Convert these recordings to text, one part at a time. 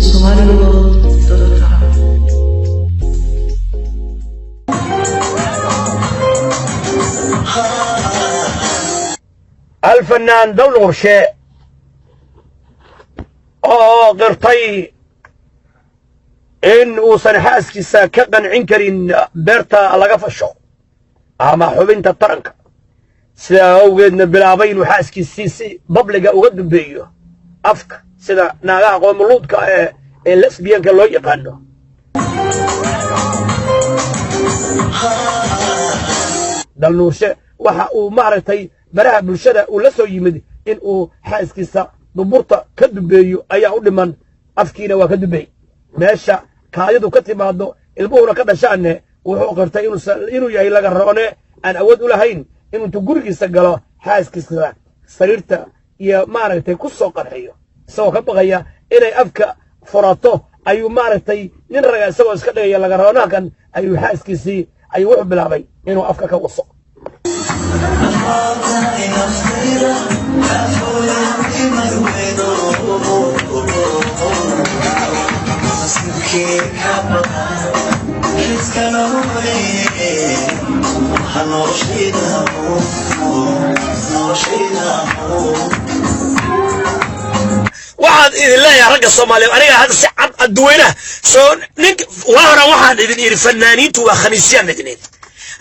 Somaliworld.com. Alfanaan Dalnuurshe oo qirtay in uusan xaaskiisa ka qancin karin beerta laga fasho ama xubinta taranka, sidaa awgeedna bilaabay inuu xaaskiisii si babliga uga dumbeeyo afka, sida naagaha qoomuluudka ee lesbiyanka loo yaqaano. Dalnuurshe waxa uu maaragtay baraha bulshada uu la soo yimid in uu xaaskiisa duburta ka dumbeeyo ayaa u dhiman, afkiina waa ka dumbeey. Meesha kaadidu ka timaado ilmuhuna ka dhashaanne wuxuu qirtay inuu yahay laga roone aan awood u lahayn inuu intuu gurigiisa galo xaaskiisa sariirta iyo maaragtay ku soo qarxiyo, isagoo ka baqaya inay afka furato. Ayuu maaragtay nin raga isagoo iska dhigaya laga roonaha ayuu xaaskiisii ayuu wuxuu bilaabay inuu afka ka waso. Waxaan idin leeyahay ragga Soomaaliyeed, aniga hadda si cad adduweynaha soo nink waa horan waxaan idin idhi fanaaniintu waa khaniisyaan idin idhi.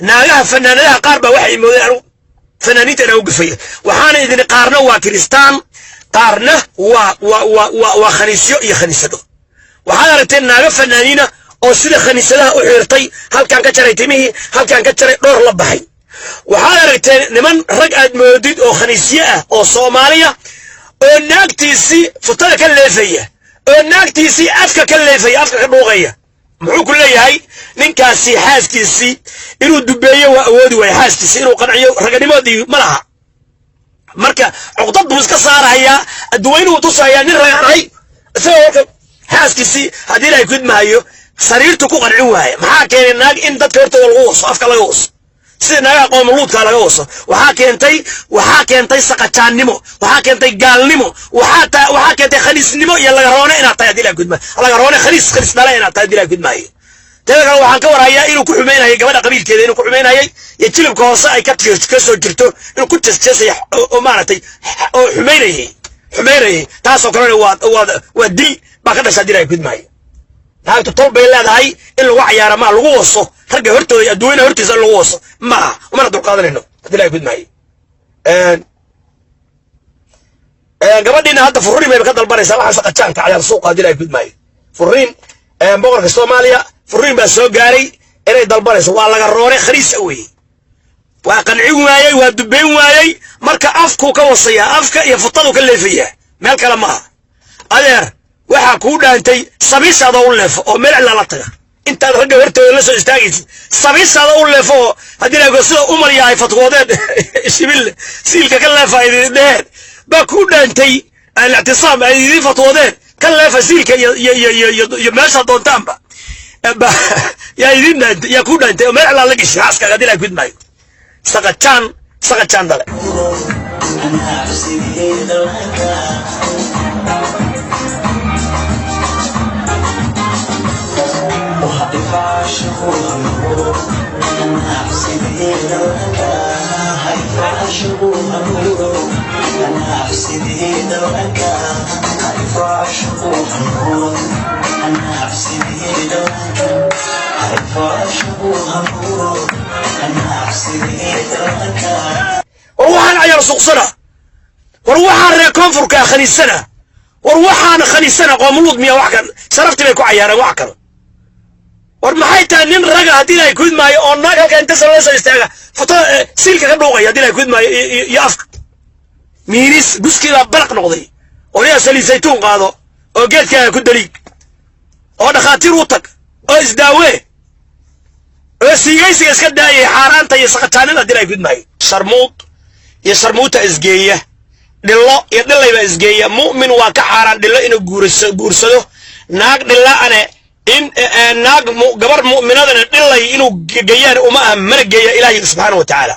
Naagaha fanaanadaha qaar baa waxay moodeen anigu fanaaniinta inaan u gafaya. Waxaana idin qaarna waa kiristaan, qaarna waa khaniisyo iyo khaniisado. Waxaad aragteen naaga fanaaniina oo sida khaniisadaha u xirtay, halkaan ka jaray timihii, halkaan ka jaray, dhowr la baxay. Waxaad aragteen niman rag aad moodid oo khaniisyo ah oo Soomaaliya oo naagtiisii futada ka leefaya, oo naagtiisii afka ka leefaya, afka ka dhuuqaya. Muxuu ku leeyahay ninkaasi? Xaaskiisii inuu dubeeyo waa awoodi waaya, xaaskiisii inuu qanciyo raganimoodii ma laha. Marka cuqdad buu iska saarahayaa, adduweynuhu tusahayaa nin ragaanay isagoo warka xaaskiisii haddii Ilaahay kudmahayo sariirtu ku qancin waaya. Maxaa keenay naag in dadka hortooda lagu waso, afka laga waso, sida naagaha qoomuluudka laga waso? Waxaa keentay saqajaannimo, waxaa keentay gaalnimo, waxaa keentay khaniisnimo iyo lagaroone inaad tahay haddii Ilahay kudmaayo, lagaroone khaniis khaniis dhale inaad tahay haddii Ilahay kudmaayo. Teeda kale waxaan ka warhayaa inuu ku xumaynayay gabadha qabiilkeeda, inuu ku xumaynayay iyo jilibka hoose ay ka soo jirto inuu ku jeesjeesay oo maaragtay oo xumaynayay. Taasoo kalena waa dil baa ka dhasha haddii Ilahay kudmaayo. Naagtu tol bay leedahay, in lagu cayaaro maa, lagu waso ragga hortooda iyo adduweynaha hortiisa in lagu waso maaha, umana dulqaadanayno haddii Ilahay kudmaayo. Gabadhiina hadda furriin bayba ka dalbanaysaa waxaa saqajaanka cayaar suuqa haddii Ilahay kudmaayo. Furriin boqorka Soomaaliya furriin baa soo gaaray inay dalbanayso. Waa laga roone khaniisa weeye, waa qancin waayey, waa dubayn waayey. Marka afkuu ka wasayaa, afka iyo futaduu ka leefayaa, meel kale maaha. Adeer, waxaa kuu dhaantay sabiishaada u leefo oo meel cidlaa la taga intaad ragga hortooda la soo istaagaysid. Sabiishaada u leefo oo haddii la sida umalya ay fatwoodeen shibil siilka ka leefa ay idin dheheen baa kuu dhaantay. Alictisaam ay idiin fatwoodeen ka leefa siilka iyo meesha doontaanba yaa idin dhaantay, yaa kuu dhaantay oo meel cidlaa la geshay xaaskaaga haddii la gudmaayo. Saqajaan saqajaan dhale. War waxaan cayaar suuqsana, war waxaan reer koonfurka khaniisana, war waxaan khaniisana qoomuluud miya? Wax kan sharaftii bay ku cayaareen wax kale. War maxay tahay nin raga haddii Ilaahay kudmaayo oo naag halka inta sare la soo istaaga futada siilka ka dhuuqaya haddii Ilaahay kudmaayo iyo afka miiris guskii baa balaq noqday? Odayaa saliid saytuun qaado oo geedkaaga ku daliig oo dhakhaatiir u tag oo isdaawee oo siigaysiga iska daayay xaaraanta iyo saqajaanida haddii Ilaahay kudmaayo. Sharmuud iyo sharmuuta isgeeya, dhillo iyo dhillaybaa isgeeya. Mu'min waa ka xaaraan dhillo inuu guursado, naag dhilla-ane in naag gabar mu'minadana dhillay inuu geeyaan uma aha, mana geeya Ilaahi subxaana wa tacaala.